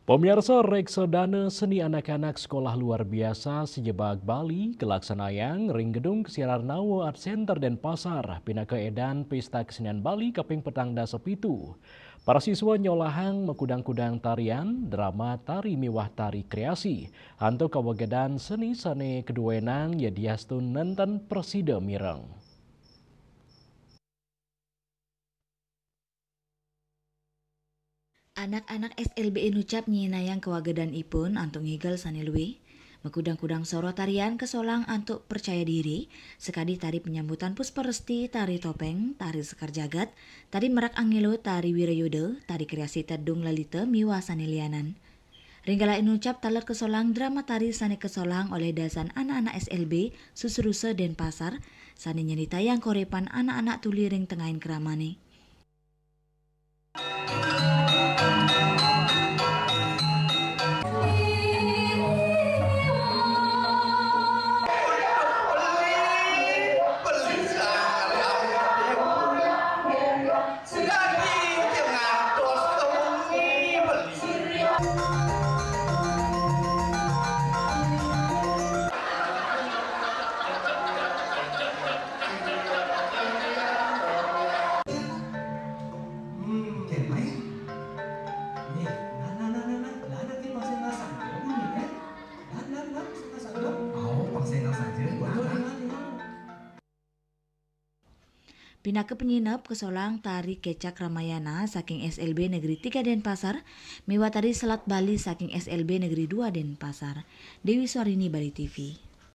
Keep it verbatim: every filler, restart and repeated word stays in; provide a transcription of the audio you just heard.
Pamiarsa, reksadana seni anak-anak Sekolah Luar Biasa Sejebak Bali kalaksanayang ring Gedung Kesiaran Nawa Art Center Denpasar pinaka edan Pesta Kesenian Bali kaping petang dasa pitu. Para siswa nyolahang makudang-kudang tarian, drama, tari miwah tari kreasi antuk kawagedan seni sane kaduenan yadiastun nenten prasida mireng. Anak-anak S L B Nucap nyinayang kawagedanipun antuk ngigel sane luih. Makudang-kudang soroh tarian kasolang antuk percaya diri, sakadi tari penyambutan Puspa Resti, tari topeng, tari sekar jagat, tari merak angelo, tari wirayuda, tari kreasi tedung lalita miwah sane lianan. Ring galah Nucap taler kasolang drama tari sane kasolang olih dasan anak-anak S L B Susurusa Denpasar, sane nyritayang kauripan anak-anak tuli ring tengahing kramane. Hmm, kemai. Nih, nah, nah, nah, nah, nah. Lah, ada ke pasal ngasang. Ya, bunyi, kan? Nah, nah, nah, pasal ngasang, dong. Oh, pasal ngasang aja. Betul, nah, nah, nah. Pinaka penyinep kasolang tari Kecak Ramayana saking S L B Negeri tiga Denpasar, miwah tari Selat Bali saking S L B Negeri dua Denpasar. Dewi Swarini, Bali T V.